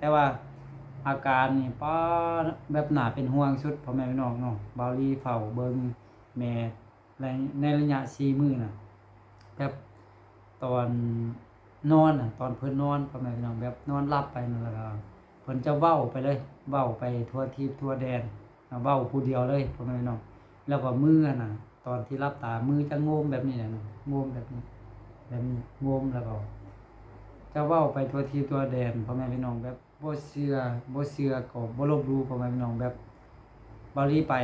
ແຕ່ວ່າອາການນີ້ ປາ ແບບໜ້າເປັນຫ່ວງສຸດ ພໍ່ແມ່ພີ່ນ້ອງເນາະ. ບ່າວລີເຝົ້າເບິ່ງແມ່ ໃນ ໃນໄລຍະສີ່ມື້ນະ ແບບຕອນນອນນະ ຕອນເພິ່ນນອນ ພໍ່ແມ່ພີ່ນ້ອງ ແບບນອນຫຼັບໄປນັ້ນ ແລ້ວກໍເພິ່ນຈະເວົ້າໄປເລີຍ ເວົ້າໄປທົ່ວທີບທົ່ວແດນ ເວົ້າຜູ້ດຽວເລີຍ ພໍ່ແມ່ພີ່ນ້ອງ. ແລ້ວກໍມືຫັ້ນນະ ຕອນທີ່ຫຼັບຕາ ມືຈະໂງມແບບນີ້ແຫຼະເນາະ ໂງມແບບນີ້ ແບບນີ້ ໂງມ ແລ້ວກໍຈະເວົ້າໄປທົ່ວທີບທົ່ວແດນ ພໍ່ແມ່ພີ່ນ້ອງ ແບບ ບໍ່ເຊື່ອ ບໍ່ເຊື່ອກໍບໍ່ລົບຫຼູ່ ພໍ່ແມ່ພີ່ນ້ອງ. ແບບບ່າວລີໄປ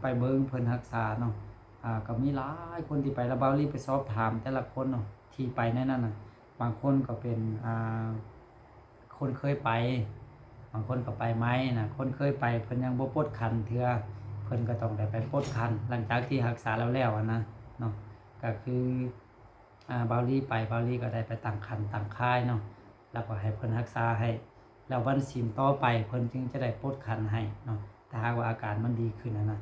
ໄປເບິ່ງເພິ່ນຮັກສາເນາະ ອ່າ ກໍມີຫຼາຍຄົນທີ່ໄປ ແລ້ວບ່າວລີໄປສອບຖາມແຕ່ລະຄົນເນາະ ທີ່ໄປໃນນັ້ນນະ ບາງຄົນກໍເປັນ ອ່າ ຄົນເຄີຍໄປ ບາງຄົນກໍໄປໃໝ່ນະ. ຄົນເຄີຍໄປເພິ່ນຍັງບໍ່ປົດຄັນເທື່ອ ເພິ່ນກໍຕ້ອງໄດ້ໄປປົດຄັນ ຫຼັງຈາກທີ່ຮັກສາແລ້ວໆ ຫັ້ນນະເນາະ. ກໍຄື ອ່າ ບ່າວລີໄປ ບ່າວລີກໍໄດ້ໄປຕັ້ງຄັນຕັ້ງຄາຍເນາະ ແລ້ວກໍໃຫ້ເພິ່ນຮັກສາໃຫ້ ແລ້ວວັນສິນຕໍ່ໄປເພິ່ນຈຶ່ງຈະໄດ້ປົດຄັນໃຫ້ເນາະ ຖ້າຫາກວ່າອາການມັນດີຂຶ້ນຫັ້ນນະ.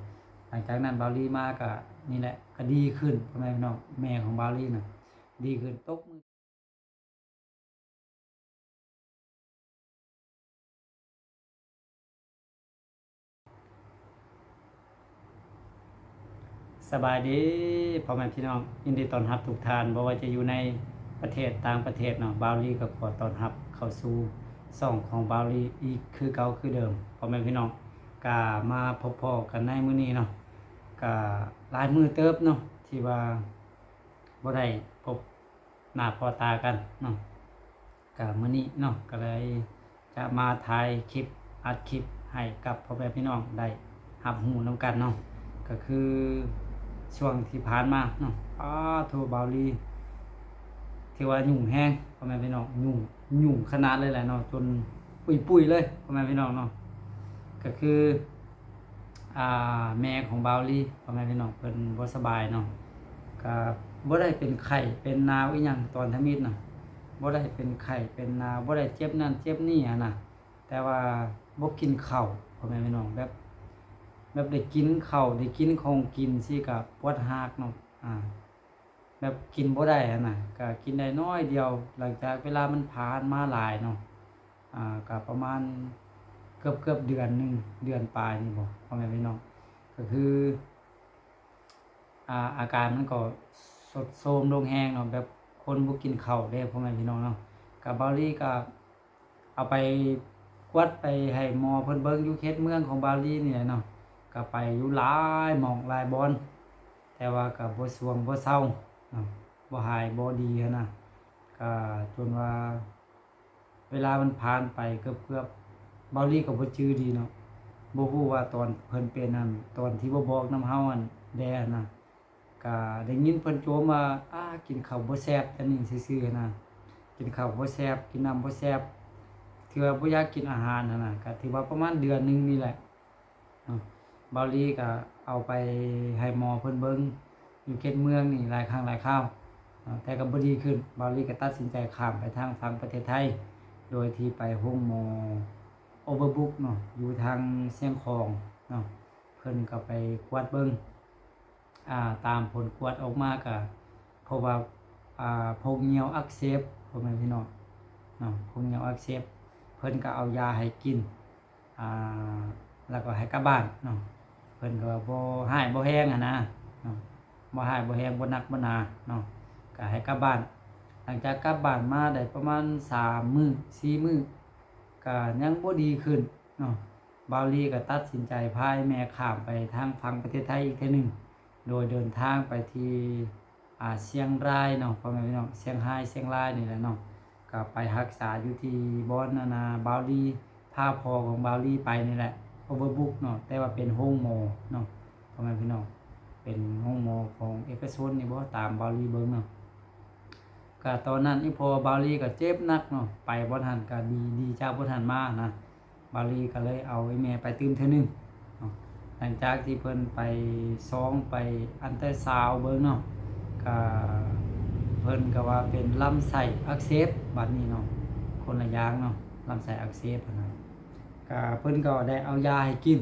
ຫຼັງຈາກນັ້ນບ່າວລີມາກໍນີ້ແຫຼະ ກໍດີຂຶ້ນ ພໍ່ແມ່ພີ່ນ້ອງ. ແມ່ຂອງບ່າວລີນະດີຂຶ້ນ ຕົບມື. ສະບາຍດີພໍ່ແມ່ພີ່ນ້ອງ ຍິນດີຕ້ອນຮັບທຸກທ່ານ ບໍ່ວ່າຈະຢູ່ໃນປະເທດຕ່າງປະເທດເນາະ. ບ່າວລີກໍຂໍຕ້ອນຮັບເຂົ້າສູ່ຊ່ອງຂອງບ່າວລີອີກຄືເກົ່າຄືເດີມ ພໍ່ແມ່ພີ່ນ້ອງ. ກະມາພົບພໍ້ກັນໃນມື້ນີ້ເນາະ ກະຫຼາຍມື້ເຕີບເນາະ ທີ່ວ່າບໍ່ໄດ້ພົບ ໜ້າພໍ້ຕາກັນເນາະ. ກະມື້ນີ້ເນາະ ກະເລີຍຈະມາຖ່າຍຄລິບ ອັດຄລິບໃຫ້ກັບພໍ່ແມ່ພີ່ນ້ອງໄດ້ຮັບຮູ້ນຳກັນເນາະ. ກະຄືຊ່ວງທີ່ຜ່ານມາເນາະ ປາໂທ້ ບ່າວລີ ຖືວ່າຫຍຸ້ງແຮງ ພໍ່ແມ່ພີ່ນ້ອງ ຫຍຸ້ງ ຫຍຸ້ງຂະໜາດເລີຍແຫຼະເນາະ ຈົນປຸຍໆ ເລີຍ ພໍ່ແມ່ພີ່ນ້ອງເນາະ. ກະຄື ອ່າ ແມ່ຂອງບ່າວລີ ພໍ່ແມ່ພີ່ນ້ອງ ເພິ່ນບໍ່ສະບາຍເນາະ ກະບໍ່ໄດ້ເປັນໄຂ້ເປັນໜາວອີ່ຫຍັງຕອນທຳອິດນະ ບໍ່ໄດ້ເປັນໄຂ້ເປັນໜາວ ບໍ່ໄດ້ເຈັບນັ້ນເຈັບນີ້ຫັ້ນນະ ແຕ່ວ່າບໍ່ກິນເຂົ້າ ພໍ່ແມ່ພີ່ນ້ອງ ແບບ ແບບໄດ້ກິນເຂົ້າ ໄດ້ກິນຂອງກິນຊີ້ກະປວດຮາກເນາະ ອ່າ ແບບກິນບໍ່ໄດ້ຫັ້ນນະ ກະກິນໄດ້ໜ້ອຍດຽວ ຫຼັງຈາກເວລາມັນຜ່ານມາຫຼາຍເນາະ ອ່າ ກະປະມານເກືອບໆ ເດືອນໜຶ່ງ ເດືອນປາຍນີ້ບໍ ພໍ່ແມ່ພີ່ນ້ອງ. ກະຄື ອ່າ ອາການມັນກໍຊຸດໂຊມລົງແຮງເນາະ ແບບຄົນບໍ່ກິນເຂົ້າເດ້ ພໍ່ແມ່ພີ່ນ້ອງເນາະ. ກະບ່າວລີກະ ເອົາໄປກວດໄປໃຫ້ໝໍເພິ່ນເບິ່ງຢູ່ເຂດເມືອງຂອງບ່າວລີນີ້ແຫຼະເນາະ ກະໄປຢູ່ຫຼາຍໝ່ອງຫຼາຍບ່ອນ ແຕ່ວ່າກະບໍ່ຊ່ວງບໍ່ເຊົາເນາະ ບໍ່ຫາຍບໍ່ດີຫັ້ນນະ ກະຈົນວ່າເວລາມັນຜ່ານໄປເກືອບໆ ບ່າວລີກະບໍ່ຈື່ດີເນາະ ບໍ່ຮູ້ວ່າຕອນເພິ່ນເປັນຫັ້ນ ຕອນທີ່ບໍ່ບອກນຳເຮົາຫັ້ນແດ່ຫັ້ນນະ ກະໄດ້ຍິນເພິ່ນໂຈມວ່າ ອາ ກິນເຂົ້າບໍ່ແຊບ ອັນນີ້ຊື່ໆ ຫັ້ນນະ ກິນເຂົ້າບໍ່ແຊບ ກິນນ້ຳບໍ່ແຊບ ຖືວ່າບໍ່ຢາກກິນອາຫານຫັ້ນນະ ກະຖືວ່າປະມານເດືອນໜຶ່ງນີ້ແຫຼະເນາະ. ບ່າວລີກະເອົາໄປໃຫ້ໝໍເພິ່ນເບິ່ງຢູ່ເຂດເມືອງນີ້ຫຼາຍຄັ້ງຫຼາຍຄາວເນາະ ແຕ່ກະບໍ່ດີຂຶ້ນ. ບ່າວລີກະຕັດສິນໃຈຂ້າມໄປທາງຝັ່ງປະເທດໄທ ໂດຍທີ່ໄປໂຮງໝໍ Overbrook ເນາະ ຢູ່ທາງຊຽງຂອງເນາະ ເພິ່ນກະໄປກວດເບິ່ງ ອ່າ ຕາມຜົນກວດອອກມາກະພົບວ່າ ອ່າ ພົງຍ່ຽວອັກເສບ ພໍ່ແມ່ພີ່ນ້ອງເນາະ ພົງຍ່ຽວອັກເສບ ເພິ່ນກະເອົາຢາໃຫ້ກິນ ອ່າ ແລ້ວກໍໃຫ້ກັບບ້ານເນາະ ເພິ່ນກະວ່າບໍ່ຮ້າຍບໍ່ແຮງຫັ້ນນະເນາະ ບໍ່ຮ້າຍບໍ່ແຮງ ບໍ່ໜັກບໍ່ໜາເນາະ ກະໃຫ້ກັບບ້ານ. ຫຼັງຈາກກັບບ້ານມາໄດ້ປະມານສາມມື້ ສີ່ມື້ ກະຍັງບໍ່ດີຂຶ້ນເນາະ ບ່າວລີກະຕັດສິນໃຈພາແມ່ຂ້າມໄປທາງຝັ່ງປະເທດໄທອີກເທື່ອໜຶ່ງ ໂດຍເດີນທາງໄປທີ່ ອ່າ ຊຽງລາຍເນາະ ພໍ່ແມ່ພີ່ນ້ອງ ຊຽງຮາຍ ຊຽງລາຍນີ້ແຫຼະເນາະ ກະໄປຮັກສາຢູ່ທີ່ບ່ອນ ອັນນ່າ ບ່າວລີພາພໍ່ຂອງບ່າວລີໄປນີ້ແຫຼະ Overbrook ເນາະ ແຕ່ວ່າເປັນໂຮງໝໍເນາະ ພໍ່ແມ່ພີ່ນ້ອງ ເປັນໂຮງໝໍຂອງເອກະຊົນນີ້ບໍ ຕາມບ່າວລີເບິ່ງເນາະ. ກະຕອນນັ້ນອີ່ພໍ່ບ່າວລີກະເຈັບໜັກເນາະ ໄປບ່ອນຫັ້ນກະດີ ດີຈາກບ່ອນຫັ້ນມານະ ບ່າວລີກະເລີຍເອົາອີ່ແມ່ໄປຕື່ມເທື່ອໜຶ່ງເນາະ. ຫຼັງຈາກທີ່ເພິ່ນໄປຊອງໄປອັນເຕີຊາວເບິ່ງເນາະ ກະເພິ່ນກະວ່າເປັນລຳໄສ້ອັກເສບບາດນີ້ເນາະ ຄົນລະຢ່າງເນາະ ລຳໄສ້ອັກເສບຫັ້ນນະ ກະເພິ່ນກໍໄດ້ເອົາຢາໃຫ້ກິນ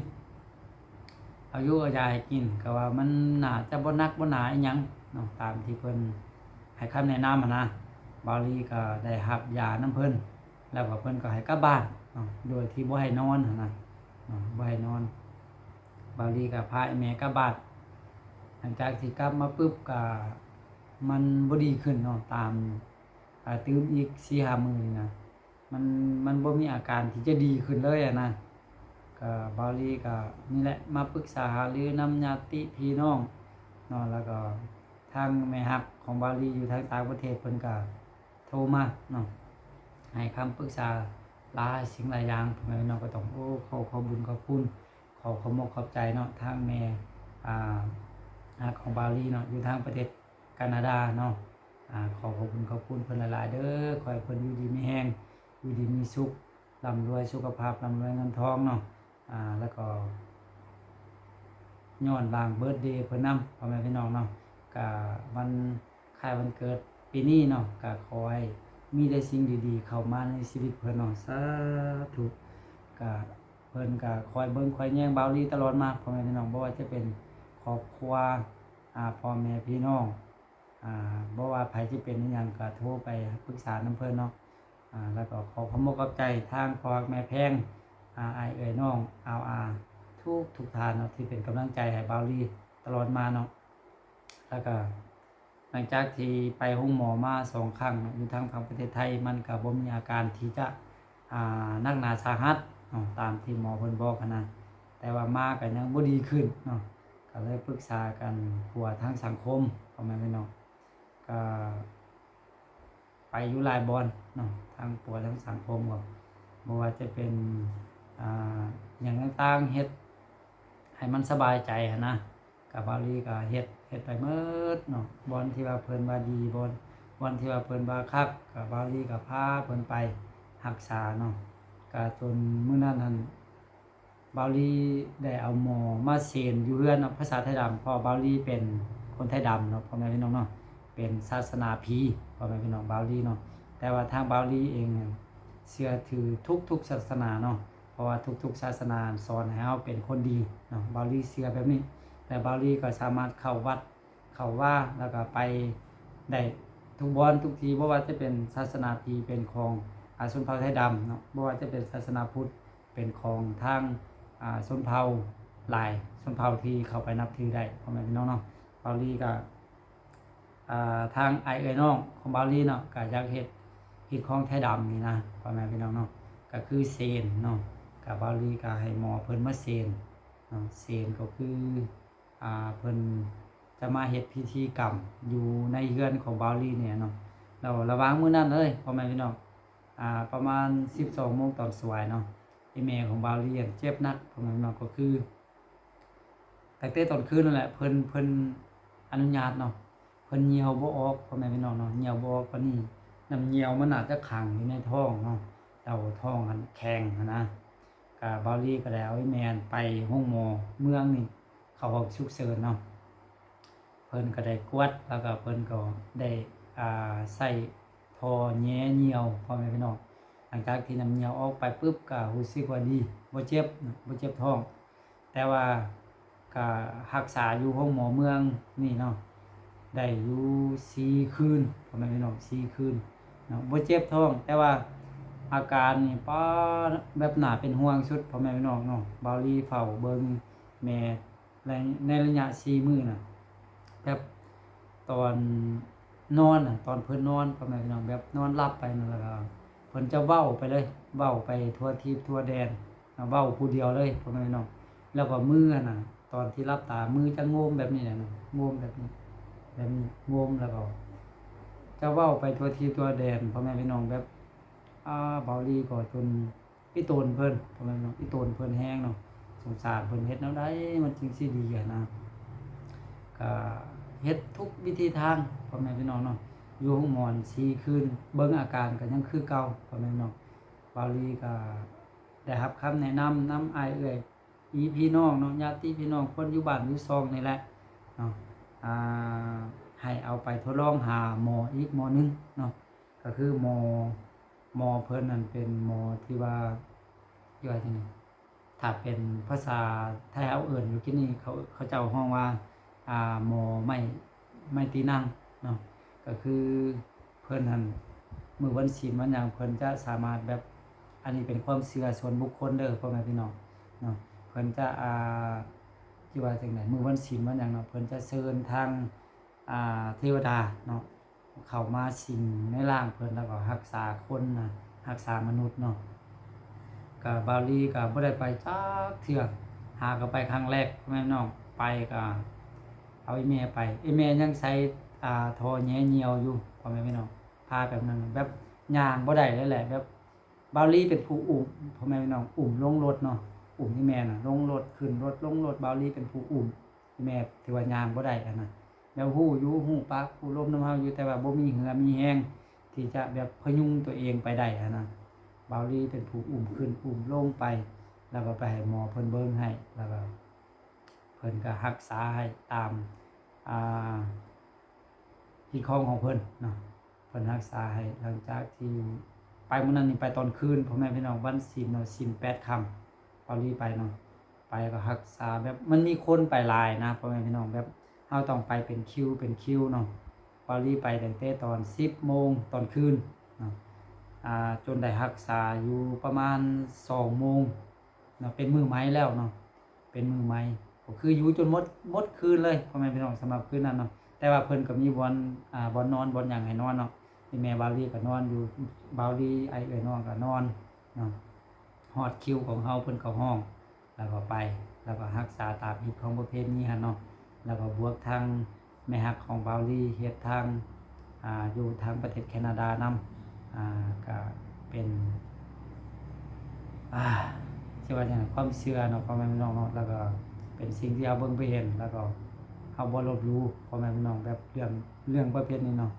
ເອົາຢູ່ເອົາຢາໃຫ້ກິນ ກະວ່າມັນໜ້າຈະບໍ່ໜັກບໍ່ໜາອີ່ຫຍັງເນາະ ຕາມທີ່ເພິ່ນໃຫ້ຄຳແນະນຳຫັ້ນນະ. ບ່າວລີກະໄດ້ຮັບຢານຳເພິ່ນ ແລ້ວກໍເພິ່ນກໍໃຫ້ກັບບ້ານເນາະ ໂດຍທີ່ບໍ່ໃຫ້ນອນຫັ້ນນະເນາະ ບໍ່ໃຫ້ນອນ. ບ່າວລີກໍພາແມ່ກັບບ້ານ. ຫຼັງຈາກທີ່ກັບມາປຶບ ກໍມັນບໍ່ດີຂຶ້ນເນາະ ຕາມ ອ່າ ຕື່ມອີກສີ່ຫ້າມື້ນີ້ນະ ມັນ ມັນບໍ່ມີອາການທີ່ຈະດີຂຶ້ນເລີຍຫັ້ນນະ. ກໍບ່າວລີກໍນີ້ແຫຼະ ມາປຶກສາຫາລືນຳຍາດຕິພີ່ນ້ອງເນາະ ແລ້ວກໍທາງແມ່ຮັກຂອງບ່າວລີຢູ່ທາງຕ່າງປະເທດ ເພິ່ນກໍໂທມາເນາະ ໃຫ້ຄຳປຶກສາຫຼາຍສິ່ງຫຼາຍຢ່າງ. ພໍ່ແມ່ພີ່ນ້ອງກໍຕ້ອງ ໂອ້ ຂໍຂອບບຸນຂອບຄຸນ ຂໍຂອບມົກຂອບໃຈເນາະ ທາງແມ່ ອ່າ ຮັກຂອງບ່າວລີເນາະ ຢູ່ທາງປະເທດການາດາເນາະ. ອ່າ ຂໍຂອບຄຸນຂອບຄຸນເພິ່ນຫຼາຍໆເດີ ຂໍໃຫ້ເພິ່ນຢູ່ດີມີແຮງ ຢູ່ດີມີສຸກ ລ່ຳລວຍສຸຂະພາບ ລ່ຳລວຍເງິນທອງເນາະ. ອ່າ ແລ້ວກໍຍ້ອນຫຼາງເບີດເດເພິ່ນນຳ ພໍ່ແມ່ພີ່ນ້ອງເນາະ ກະວັນຄ້າຍວັນເກີດປີນີ້ເນາະ ກະຂໍໃຫ້ມີແຕ່ສິ່ງດີໆເຂົ້າມາໃນຊີວິດເພິ່ນເນາະ ສາທຸ. ກະເພິ່ນກະຄອຍເບິ່ງຄອຍແຍງບ່າວລີຕະຫຼອດມາ ພໍ່ແມ່ພີ່ນ້ອງ ບໍ່ວ່າຈະເປັນຄອບຄົວ ອ່າ ພໍ່ແມ່ພີ່ນ້ອງ ອ່າ ບໍ່ວ່າໃຜຊິເປັນອີ່ຫຍັງກໍໂທໄປປຶກສານຳເພິ່ນເນາະ. ອ່າ ແລ້ວກໍຂໍຂອບອົກຂອບໃຈທາງພໍ່ຮັກແມ່ແພງ ອ່າ ອ້າຍເອື້ອຍນ້ອງ ອາວອາ ທຸກໆທ່ານເນາະ ທີ່ເປັນກຳລັງໃຈໃຫ້ບ່າວລີຕະຫຼອດມາເນາະ. ແລ້ວກໍຫຼັງຈາກທີ່ໄປໂຮງໝໍມາສອງຄັ້ງເນາະ ຢູ່ທາງຝັ່ງປະເທດໄທ ມັນກໍບໍ່ມີອາການທີ່ຈະ ອ່າ ໜັກໜາສາຫັດເນາະ ຕາມທີ່ໝໍເພິ່ນບອກຫັ້ນນະ ແຕ່ວ່າມາກໍຍັງບໍ່ດີຂຶ້ນເນາະ ກໍເລີຍປຶກສາກັນຂົວທາງສັງຄົມ ພໍ່ແມ່ພີ່ນ້ອງ ກໍໄປຢູ່ຫຼາຍບ່ອນເນາະ ທາງຂົວທາງສັງຄົມກໍບໍ່ວ່າຈະເປັນ ອ່າ ຫຍັງຕ່າງໆ ເຮັດໃຫ້ມັນສະບາຍໃຈຫັ້ນນະ. ກະບ່າວລີກະເຮັດ ເຮັດໄປໝົດເນາະ ບ່ອນທີ່ວ່າເພິ່ນວ່າດີ ບ່ອນ ບ່ອນທີ່ວ່າເພິ່ນວ່າຄັກ ກະບ່າວລີກະພາເພິ່ນໄປຮັກສາເນາະ. ກະຈົນມື້ນັ້ນຫັ້ນ ບ່າວລີໄດ້ເອົາໝໍມາເຊນຢູ່ເຮືອນເນາະ ພາສາໄທດຳ ເພາະວ່າບ່າວລີເປັນຄົນໄທດຳເນາະ ພໍ່ແມ່ພີ່ນ້ອງເນາະ ເປັນສາສະໜາຜີ ພໍ່ແມ່ພີ່ນ້ອງ ບ່າວລີເນາະ. ແຕ່ວ່າທາງບ່າວລີເອງເຊື່ອຖືທຸກໆສາສະໜາເນາະ ເພາະວ່າທຸກໆສາສະໜາສອນໃຫ້ເຮົາເປັນຄົນດີເນາະ ບ່າວລີເຊື່ອແບບນີ້ ແລະ ບ່າວລີກໍສາມາດເຂົ້າວັດ ເຂົ້າວາ ແລ້ວກໍໄປໄດ້ທຸກບ່ອນທຸກທີ່ ບໍ່ວ່າຈະເປັນສາສະໜາທີ່ເປັນຂອງ ອາ ຊົນເຜົ່າໄທດຳເນາະ ບໍ່ວ່າຈະເປັນສາສະໜາພຸດເປັນຂອງທາງ ອາ ຊົນເຜົ່າຫຼາຍຊົນເຜົ່າທີ່ເຂົ້າໄປນັບຖືໄດ້ ພໍ່ແມ່ພີ່ນ້ອງເນາະ. ບ່າວລີກໍ ອ່າ ທາງອ້າຍເອື້ອຍນ້ອງຂອງບ່າວລີເນາະ ກໍຢາກເຮັດ ເຮັດຂອງໄທດຳນີ້ນະ ພໍ່ແມ່ພີ່ນ້ອງເນາະ ກໍຄືເຊນເນາະ ກໍບ່າວລີກໍໃຫ້ໝໍເພິ່ນມາເຊນເນາະ ເຊນກໍຄື ອ່າ ເພິ່ນຈະມາເຮັດພິທີກຳຢູ່ໃນເຮືອນຂອງບ່າວລີນີ້ເນາະ. ແລ້ວລະຫວ່າງມື້ນັ້ນເລີຍ ພໍ່ແມ່ພີ່ນ້ອງ ອ່າ ປະມານສິບສອງໂມງຕອນສວາຍເນາະ ອີ່ແມ່ຂອງບ່າວລີຫັ້ນເຈັບໜັກ ພໍ່ແມ່ພີ່ນ້ອງ ກໍຄືຕັ້ງແຕ່ຕອນຄືນນັ້ນແຫຼະ ເພິ່ນ ເພິ່ນອະນຸຍາດເນາະ ເພິ່ນຍ່ຽວບໍ່ອອກ ພໍ່ແມ່ພີ່ນ້ອງເນາະ ຍ່ຽວບໍ່ອອກປານນີ້ ນ້ຳຍ່ຽວມັນໜ້າຈະຂັງຢູ່ໃນທ້ອງເນາະ ແລ້ວທ້ອງຫັ້ນແຂງຫັ້ນນະ. ກະບ່າວລີກໍໄດ້ເອົາອີ່ແມ່ໄປໂຮງໝໍເມືອງນີ້ ເຂົ້າຫ້ອງສຸກເສີນເນາະ ເພິ່ນກໍໄດ້ກວດ ແລ້ວກໍເພິ່ນກໍໄດ້ ອ່າ ໃສ່ທໍ່ແຍ່ຍ່ຽວ ພໍ່ແມ່ພີ່ນ້ອງ. ຫຼັງຈາກທີ່ນ້ຳຍ່ຽວອອກໄປປຶບ ກໍຮູ້ສຶກວ່າດີ ບໍ່ເຈັບ ບໍ່ເຈັບທ້ອງ ແຕ່ວ່າກະຮັກສາຢູ່ໂຮງໝໍເມືອງນີ້ເນາະ ໄດ້ຢູ່ສີ່ຄືນ ພໍ່ແມ່ພີ່ນ້ອງ ສີ່ຄືນເນາະ ບໍ່ເຈັບທ້ອງ ແຕ່ວ່າອາການນີ້ ປາ ແບບໜ້າເປັນຫ່ວງສຸດ ພໍ່ແມ່ພີ່ນ້ອງເນາະ. ບ່າວລີເຝົ້າເບິ່ງແມ່ ໃນ ໃນໄລຍະສີ່ມື້ນະ ແບບຕອນນອນນະ ຕອນເພິ່ນນອນ ພໍ່ແມ່ພີ່ນ້ອງ ແບບນອນຫຼັບໄປນັ້ນ ແລ້ວກໍເພິ່ນຈະເວົ້າໄປເລີຍ ເວົ້າໄປທົ່ວທີບທົ່ວແດນ ເວົ້າຜູ້ດຽວເລີຍ ພໍ່ແມ່ພີ່ນ້ອງ. ແລ້ວກໍມືຫັ້ນນະ ຕອນທີ່ຫຼັບຕາ ມືຈະໂງມແບບນີ້ແຫຼະເນາະ ໂງມແບບນີ້ ແບບນີ້ ໂງມ ແລ້ວກໍຈະເວົ້າໄປທົ່ວທີບທົ່ວແດນ ພໍ່ແມ່ພີ່ນ້ອງ ແບບ ອ່າ ບ່າວລີກໍຈົນ ອີ່ຕົນເພິ່ນ ພໍ່ແມ່ພີ່ນ້ອງ ອີ່ຕົນເພິ່ນແຮງເນາະ ສົງສານເພິ່ນ ເຮັດແນວໃດມັນຈຶ່ງຊິດີຫັ້ນນະ. ກະເຮັດທຸກວິທີທາງ ພໍ່ແມ່ພີ່ນ້ອງເນາະ ຢູ່ໂຮງໝໍສີ່ຄືນ ເບິ່ງອາການກໍຍັງຄືເກົ່າ ພໍ່ແມ່ພີ່ນ້ອງ. ບ່າວລີກໍໄດ້ຮັບຄຳແນະນຳນຳອ້າຍເອື້ອຍ ພີ່ນ້ອງເນາະ ຍາດຕິພີ່ນ້ອງ ຄົນຢູ່ບ້ານຢູ່ຊ່ອງນີ້ແຫຼະເນາະ ອ່າ ໃຫ້ເອົາໄປທົດລອງຫາໝໍອີກໝໍໜຶ່ງເນາະ ກໍຄືໝໍ ໝໍເພິ່ນນັ້ນເປັນໝໍທີ່ວ່າ ທີ່ວ່າຈັ່ງໃດ ຖ້າເປັນພາສາໄທເຮົາເອີ້ນຢູ່ກີ້ນີ້ ເຂົາ ເຂົາເຈົ້າຮ້ອງວ່າ ອ່າ ໝໍໄມ້ ໄມ້ຕີນັ່ງເນາະ ກໍຄືເພິ່ນຫັ້ນ ມື້ວັນສິນວັນຫຍັງ ເພິ່ນຈະສາມາດແບບ ອັນນີ້ເປັນຄວາມເຊື່ອສ່ວນບຸກຄົນເດີພໍ່ແມ່ພີ່ນ້ອງເນາະ ເພິ່ນຈະ ອ່າ ຊິວ່າຈັ່ງໃດ ມື້ວັນສິນວັນຫຍັງເນາະ ເພິ່ນຈະເຊີນທາງ ອ່າ ເທວະດາເນາະ ເຂົ້າມາສິງໃນຮ່າງເພິ່ນ ແລ້ວກໍຮັກສາຄົນນະ ຮັກສາມະນຸດເນາະ. ກະບ່າວລີກະບໍ່ໄດ້ໄປຈັກເທື່ອ ຫາກໍໄປຄັ້ງແລກ ພໍ່ແມ່ພີ່ນ້ອງ ໄປກະເອົາອີ່ແມ່ໄປ ອີ່ແມ່ຍັງໃສ່ ອ່າ ທໍ່ແຍ່ຍ່ຽວຢູ່ ພໍ່ແມ່ພີ່ນ້ອງ ພາແບບນັ້ນ ແບບຍ່າງບໍ່ໄດ້ເລີຍແຫຼະ ແບບບ່າວລີເປັນຜູ້ອຸ້ມ ພໍ່ແມ່ພີ່ນ້ອງ ອຸ້ມລົງລົດເນາະ ອຸ້ມອີ່ແມ່ນະລົງລົດ ຂຶ້ນລົດ ລົງລົດ ບ່າວລີເປັນຜູ້ອຸ້ມ ແມ່ຖືວ່າຍ່າງບໍ່ໄດ້ຫັ້ນນະ ແບບຮູ້ຢູ່ ຮູ້ປາກຮູ້ລົມນຳເຮົາຢູ່ ແຕ່ວ່າບໍ່ມີເຫື່ອມີແຮງທີ່ຈະແບບພະຍຸງຕົວເອງໄປໄດ້ຫັ້ນນະ. ບ່າວລີເປັນຜູ້ອຸ້ມຂຶ້ນອຸ້ມລົງໄປ ແລ້ວກໍໄປໃຫ້ໝໍເພິ່ນເບິ່ງໃຫ້ ແລ້ວກໍເພິ່ນກໍຮັກສາໃຫ້ຕາມ ອ່າ ຮີດຄອງຂອງເພິ່ນເນາະ. ເພິ່ນຮັກສາໃຫ້ ຫຼັງຈາກທີ່ໄປມື້ນັ້ນນີ້ ໄປຕອນຄືນ ພໍ່ແມ່ພີ່ນ້ອງ ວັນສິນເນາະ ສິນແປດຄ່ຳ ບ່າວລີໄປເນາະ ໄປກໍຮັກສາແບບ ມັນມີຄົນໄປຫຼາຍນະ ພໍ່ແມ່ພີ່ນ້ອງ ແບບເຮົາຕ້ອງໄປເປັນຄິວເປັນຄິວເນາະ. ບ່າວລີໄປຕັ້ງແຕ່ຕອນສິບໂມງຕອນຄືນເນາະ ອ່າ ຈົນໄດ້ຮັກສາຢູ່ປະມານສອງໂມງເນາະ ເປັນມື້ໃໝ່ແລ້ວເນາະ. ເປັນມື້ໃໝ່ ກໍຄືຢູ່ຈົນໝົດ ໝົດຄືນເລີຍ ພໍ່ແມ່ພີ່ນ້ອງ ສຳລັບຄືນນັ້ນເນາະ. ແຕ່ວ່າເພິ່ນກໍມີບ່ອນ ອ່າ ບ່ອນນອນ ບ່ອນຫຍັງໃຫ້ນອນເນາະ ອີ່ແມ່ບ່າວລີກໍນອນຢູ່ ບ່າວລີ ອ້າຍເອື້ອຍນ້ອງກໍນອນເນາະ. ຮອດຄິວຂອງເຮົາ ເພິ່ນກໍຮ້ອງ ແລ້ວກໍໄປ ແລ້ວກໍຮັກສາຕາມຮີດຄອງປະເພນີຫັ້ນເນາະ ແລ້ວກໍບວກທາງ ແມ່ຮັກຂອງບ່າວລີເຮັດທາງ ອ່າ ຢູ່ທາງປະເທດແຄນາດານຳ ອ່າ ກະເປັນ ອ່າ ຊິວ່າຈັ່ງໃດ ຄວາມເຊື່ອເນາະ ພໍ່ແມ່ພີ່ນ້ອງເນາະ ແລ້ວກໍເປັນສິ່ງທີ່ເຮົາເບິ່ງໄປເຫັນ ແລ້ວກໍເຮົາບໍ່ລົບຫຼູ່ ພໍ່ແມ່ພີ່ນ້ອງ ແບບເລື່ອງ ເລື່ອງປະເພດນີ້ເນາະ.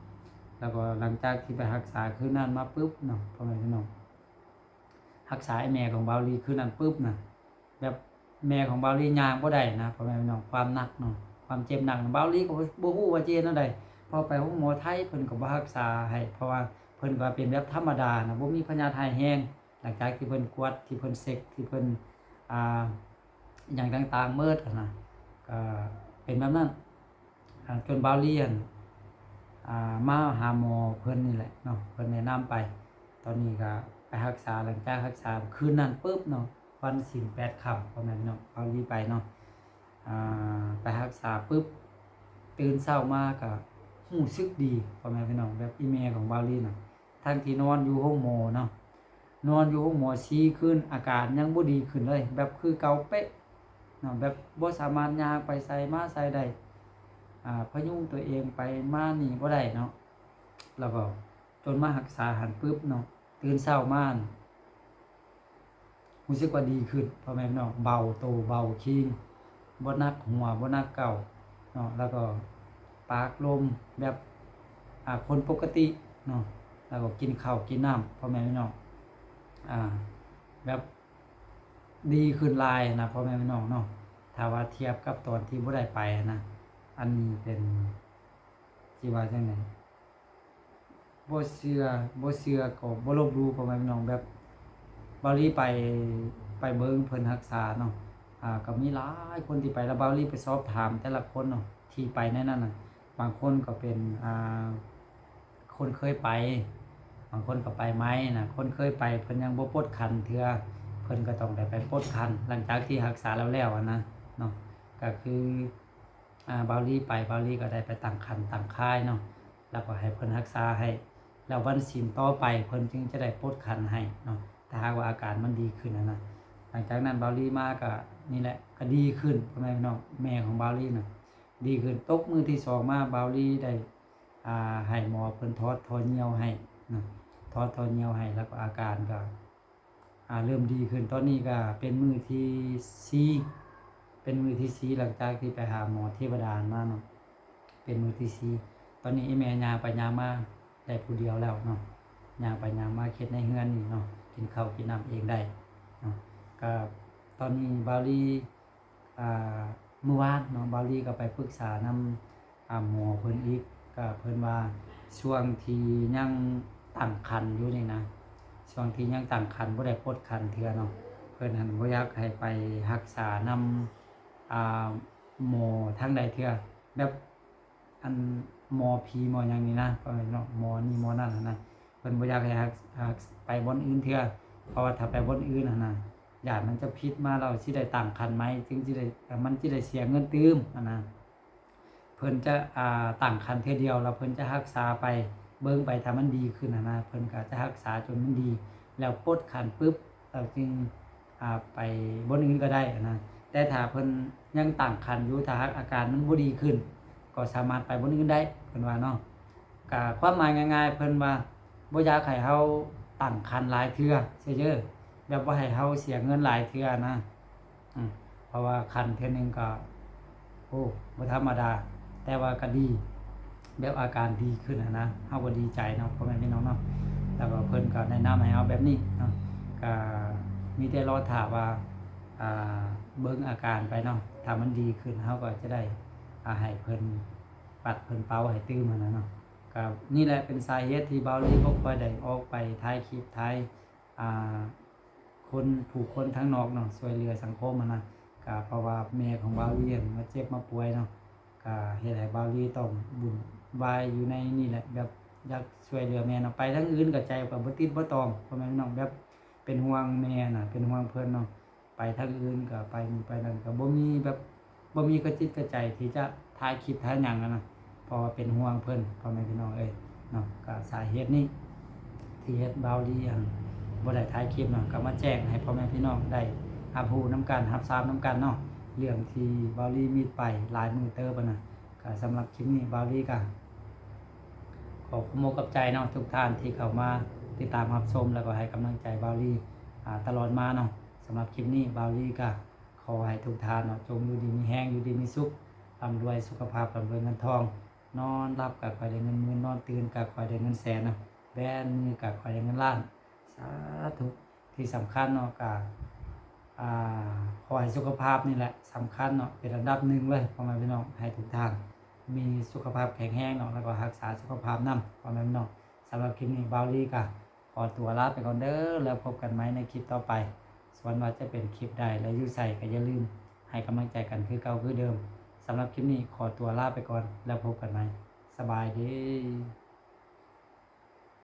ແລ້ວກໍຫຼັງຈາກທີ່ໄປຮັກສາຄືນນັ້ນມາປຶບເນາະ ພໍ່ແມ່ພີ່ນ້ອງ ຮັກສາໄອ້ແມ່ຂອງບ່າວລີຄືນນັ້ນປຶບນະ ແບບແມ່ຂອງບ່າວລີຍ່າງບໍ່ໄດ້ນະ ພໍ່ແມ່ພີ່ນ້ອງ ຄວາມໜັກເນາະ ຄວາມເຈັບໜັກນະ ບ່າວລີກໍບໍ່ ບໍ່ຮູ້ວ່າຈະເຮັດແນວໃດ ເພາະໄປໂຮງໝໍໄທເພິ່ນກໍບໍ່ຮັກສາໃຫ້ ເພາະວ່າເພິ່ນກໍເປັນແບບທຳມະດານະ ບໍ່ມີພະຍາດຮ້າຍແຮງ. ຫຼັງຈາກທີ່ເພິ່ນກວດ ທີ່ເພິ່ນເຊັກ ທີ່ເພິ່ນ ອ່າ ອີ່ຫຍັງຕ່າງໆໝົດຫັ້ນນະ ກໍເປັນແບບນັ້ນ ອ່າ ຈົນບ່າວລີ ອ່າ ມາຫາໝໍເພິ່ນນີ້ແຫຼະເນາະ ເພິ່ນແນະນຳໄປ. ຕອນນີ້ກໍໄປຮັກສາ ຫຼັງຈາກຮັກສາຄືນນັ້ນປຶບເນາະ ວັນສິນແປດຄ່ຳ ພໍ່ແມ່ພີ່ນ້ອງ ບ່າວລີໄປເນາະ ອ່າ ໄປຮັກສາປຶບ ຕື່ນເຊົ້າມາກໍຮູ້ສຶກດີ ພໍ່ແມ່ພີ່ນ້ອງ ແບບອີ່ແມ່ຂອງບ່າວລີນະ ທັງທີ່ນອນຢູ່ໂຮງໝໍເນາະ ນອນຢູ່ໂຮງໝໍສີ່ຄືນ ອາການຍັງບໍ່ດີຂຶ້ນເລີຍ ແບບຄືເກົ່າເປະເນາະ ແບບບໍ່ສາມາດຍ່າງໄປໃສມາໃສໄດ້ ອ່າ ພະຍຸງຕົວເອງໄປມານີ້ບໍ່ໄດ້ເນາະ. ແລ້ວກໍຈົນມາຮັກສາຫັ້ນປຶບເນາະ ຕື່ນເຊົ້າມາ ຮູ້ສຶກວ່າດີຂຶ້ນ ພໍ່ແມ່ພີ່ນ້ອງ ເບົາໂຕເບົາຄີງ ບໍ່ໜັກຫົວ ບໍ່ໜັກເກົ້າເນາະ ແລ້ວກໍປາກລົມແບບ ອ່າ ຄົນປົກກະຕິເນາະ ແລ້ວກໍກິນເຂົ້າກິນນ້ຳ ພໍ່ແມ່ພີ່ນ້ອງ ອ່າ ແບບດີຂຶ້ນຫຼາຍນະ ພໍ່ແມ່ພີ່ນ້ອງເນາະ. ຖ້າວ່າທຽບກັບຕອນທີ່ບໍ່ໄດ້ໄປນະ ອັນນີ້ເປັນ ຊິວ່າຈັ່ງໃດ ບໍ່ເຊື່ອ ບໍ່ເຊື່ອກໍບໍ່ລົບຫຼູ່ ພໍ່ແມ່ພີ່ນ້ອງ ແບບບ່າວລີໄປ ໄປເບິ່ງເພິ່ນຮັກສາເນາະ ອ່າ ກໍມີຫຼາຍຄົນທີ່ໄປ ແລ້ວບ່າວລີໄປສອບຖາມແຕ່ລະຄົນເນາະ ທີ່ໄປໃນນັ້ນນະ ບາງຄົນກໍເປັນ ອ່າ ຄົນເຄີຍໄປ ບາງຄົນກໍໄປໃໝ່ນະ ຄົນເຄີຍໄປເພິ່ນຍັງບໍ່ປົດຄັນເທື່ອ ເພິ່ນກໍຕ້ອງໄດ້ໄປປົດຄັນ ຫຼັງຈາກທີ່ຮັກສາແລ້ວໆຫັ້ນນະເນາະ ກໍຄື ອ່າ ບ່າວລີໄປ ບ່າວລີກໍໄດ້ໄປຕັ້ງຄັນຕັ້ງຄາຍເນາະ ແລ້ວກໍໃຫ້ເພິ່ນຮັກສາໃຫ້ ແລ້ວວັນສິນຕໍ່ໄປເພິ່ນຈຶ່ງຈະໄດ້ປົດຄັນໃຫ້ເນາະ ຖ້າຫາກວ່າອາການມັນດີຂຶ້ນຫັ້ນນະ. ຫຼັງຈາກນັ້ນບ່າວລີມາກໍນີ້ແຫຼະ ກໍດີຂຶ້ນ ພໍ່ແມ່ພີ່ນ້ອງ ແມ່ຂອງບ່າວລີນະດີຂຶ້ນ. ຕົກມື້ທີສອງມາ ບ່າວລີໄດ້ ອ່າ ໃຫ້ໝໍເພິ່ນຖອດທໍ່ຍ່ຽວໃຫ້ເນາະ ຖອດທໍ່ຍ່ຽວໃຫ້ ແລ້ວກໍອາການກໍ ອ່າ ເລີ່ມດີຂຶ້ນ. ຕອນນີ້ກໍເປັນມື້ທີສີ່ ເປັນມື້ທີສີ່ ຫຼັງຈາກທີ່ໄປຫາໝໍເທວະດາມາເນາະ ເປັນມື້ທີສີ່. ຕອນນີ້ອີ່ແມ່ຍ່າງໄປຍ່າງມາໄດ້ຜູ້ດຽວແລ້ວເນາະ ຍ່າງໄປຍ່າງມາເຮັດໃນເຮືອນນີ້ເນາະ ກິນເຂົ້າກິນນ້ຳເອງໄດ້ເນາະ. ກໍຕອນນີ້ບ່າວລີ ອ່າ ມື້ວານເນາະ ບ່າວລີກໍໄປປຶກສານຳ ອ່າ ໝໍເພິ່ນອີກ ກໍເພິ່ນວ່າຊ່ວງທີ່ຍັງຕັ້ງຄັນຢູ່ນີ້ນະ ຊ່ວງທີ່ຍັງຕັ້ງຄັນບໍ່ໄດ້ປົດຄັນເທື່ອເນາະ ເພິ່ນຫັ້ນບໍ່ຢາກໃຫ້ໄປຮັກສານຳ ອ່າ ໝໍທາງໃດເທື່ອ ແບບ ອັນ ໝໍຜີໝໍຫຍັງນີ້ນະ ພໍ່ແມ່ພີ່ນ້ອງ ໝໍນີ້ໝໍນັ້ນຫັ້ນນະ. พิ่ນບໍ່ຢາກໃຫ້ຮັກ ຮັກ ໄປບ່ອນອື່ນເທື່ອ ເພາະວ່າຖ້າໄປບ່ອນອື່ນຫັ້ນນະ ຢ້ານມັນຈະຜິດມາ ແລ້ວຊິໄດ້ຕັ້ງຄັນໃໝ່ ຈຶ່ງຊິໄດ້ ມັນຊິໄດ້ເສຍເງິນຕື່ມຫັ້ນນະ. ເພິ່ນຈະ ອ່າ ຕັ້ງຄັນເທື່ອດຽວ ແລ້ວເພິ່ນຈະຮັກສາໄປ ເບິ່ງໄປ ຖ້າມັນດີຂຶ້ນຫັ້ນນະ ເພິ່ນກໍຈະຮັກສາຈົນມັນດີ ແລ້ວປົດຄັນປຶບ ແລ້ວຈຶ່ງ ອ່າ ໄປບ່ອນອື່ນກໍໄດ້ຫັ້ນນະ. ແຕ່ຖ້າເພິ່ນຍັງຕັ້ງຄັນຢູ່ ຖ້າຫາກອາການມັນບໍ່ດີຂຶ້ນ ກໍສາມາດໄປບ່ອນອື່ນໄດ້ ເພິ່ນວ່າເນາະ. ກະຄວາມໝາຍງ່າຍໆ ເພິ່ນວ່າບໍ່ຢາກໃຫ້ເຮົາຕັ້ງຄັນຫຼາຍເທື່ອ ເຊີ ແບບບໍ່ໃຫ້ເຮົາເສຍເງິນຫຼາຍເທື່ອນະ. ອືມ ເພາະວ່າຄັນເທື່ອໜຶ່ງກໍ ໂອ້ ບໍ່ທຳມະດາ ແຕ່ວ່າກໍດີ ແບບອາການດີຂຶ້ນຫັ້ນນະ ເຮົາກໍດີໃຈເນາະ ພໍ່ແມ່ພີ່ນ້ອງເນາະ. ແລ້ວກໍເພິ່ນກໍແນະນຳໃຫ້ເຮົາແບບນີ້ເນາະ ກໍມີແຕ່ລໍຖ້າວ່າ ອ່າ ເບິ່ງອາການໄປເນາະ ຖ້າມັນດີຂຶ້ນ ເຮົາກໍຈະໄດ້ ອ່າ ໃຫ້ເພິ່ນປັດເພິ່ນເປົ່າໃຫ້ຕື່ມຫັ້ນນະເນາະ. ກໍນີ້ແຫຼະເປັນສາເຫດທີ່ບ່າວລີບໍ່ຄ່ອຍໄດ້ອອກໄປຖ່າຍຄລິບ ຖ່າຍ ອ່າ ຄົນ ຜູ້ຄົນທາງນອກເນາະ ຊ່ວຍເຫຼືອສັງຄົມຫັ້ນນະ. ກະເພາະວ່າແມ່ຂອງບ່າວລີຫັ້ນມາເຈັບມາປ່ວຍເນາະ ກະເຮັດໃຫ້ບ່າວລີຕ້ອງວຸ່ນວາຍຢູ່ໃນນີ້ແຫຼະ ແບບຢາກຊ່ວຍເຫຼືອແມ່ເນາະ. ໄປທາງອື່ນກະໃຈກໍບໍ່ຕິດບໍ່ຕອງ ພໍ່ແມ່ພີ່ນ້ອງ ແບບເປັນຫ່ວງແມ່ນະ ເປັນຫ່ວງເພິ່ນເນາະ. ໄປທາງອື່ນກໍໄປນີ້ໄປນັ້ນ ກໍບໍ່ມີແບບ ບໍ່ມີກະຈິດກະໃຈທີ່ຈະຖ່າຍຄລິບຖ່າຍຫຍັງຫັ້ນນະ ເພາະວ່າເປັນຫ່ວງເພິ່ນ ພໍ່ແມ່ພີ່ນ້ອງເອີຍເນາະ. ກໍສາເຫດນີ້ທີ່ເຮັດບ່າວລີ ອັນ ບໍ່ໄດ້ຖ່າຍຄລິບເນາະ ກໍມາແຈ້ງໃຫ້ພໍ່ແມ່ພີ່ນ້ອງໄດ້ຮັບຮູ້ນຳກັນ ຮັບຊາບນຳກັນເນາະ ເລື່ອງທີ່ບ່າວລີມິດໄປຫຼາຍມື້ເຕີບຫັ້ນນະ. ກໍສຳລັບຄລິບນີ້ບ່າວລີກໍຂໍຂອບອົກຂອບໃຈເນາະ ທຸກທ່ານທີ່ເຂົ້າມາຕິດຕາມຮັບຊົມ ແລ້ວກໍໃຫ້ກຳລັງໃຈບ່າວລີ ອ່າ ຕະຫຼອດມາເນາະ. ສຳລັບຄລິບນີ້ບ່າວລີກໍ ຂໍໃຫ້ທຸກທ່ານເນາະ ຈົ່ງຢູ່ດີມີແຮງ ຢູ່ດີມີສຸກ ລ່ຳລວຍສຸຂະພາບ ລ່ຳລວຍເງິນທອງ ນອນຫຼັບກໍຂໍໃຫ້ໄດ້ເງິນໝື່ນ ນອນຕື່ນກໍຂໍໃຫ້ໄດ້ເງິນແສນນະ ແບນມືກໍຂໍໃຫ້ໄດ້ເງິນລ້ານ ສາທຸ. ທີ່ສຳຄັນເນາະ ກໍ ອ່າ ຂໍໃຫ້ສຸຂະພາບນີ້ແຫຼະສຳຄັນເນາະ ເປັນອັນດັບໜຶ່ງເລີຍ ພໍ່ແມ່ພີ່ນ້ອງ ໃຫ້ທຸກທ່ານມີສຸຂະພາບແຂງແຮງເນາະ ແລ້ວກໍຮັກສາສຸຂະພາບນຳ ພໍ່ແມ່ພີ່ນ້ອງ. ສຳລັບຄລິບນີ້ບ່າວລີກໍ ຂໍຕົວລາໄປກ່ອນເດີ ແລ້ວພົບກັນໃໝ່ໃນຄລິບຕໍ່ໄປ. ສ່ວນວ່າຈະເປັນຄລິບໃດ ແລະ ຢູ່ໃສ ກໍຢ່າລືມໃຫ້ກຳລັງໃຈກັນຄືເກົ່າຄືເດີມ. ສຳລັບຄລິບນີ້ຂໍຕົວລາໄປກ່ອນ ແລ້ວພົບກັນໃໝ່. ສະບາຍດີ.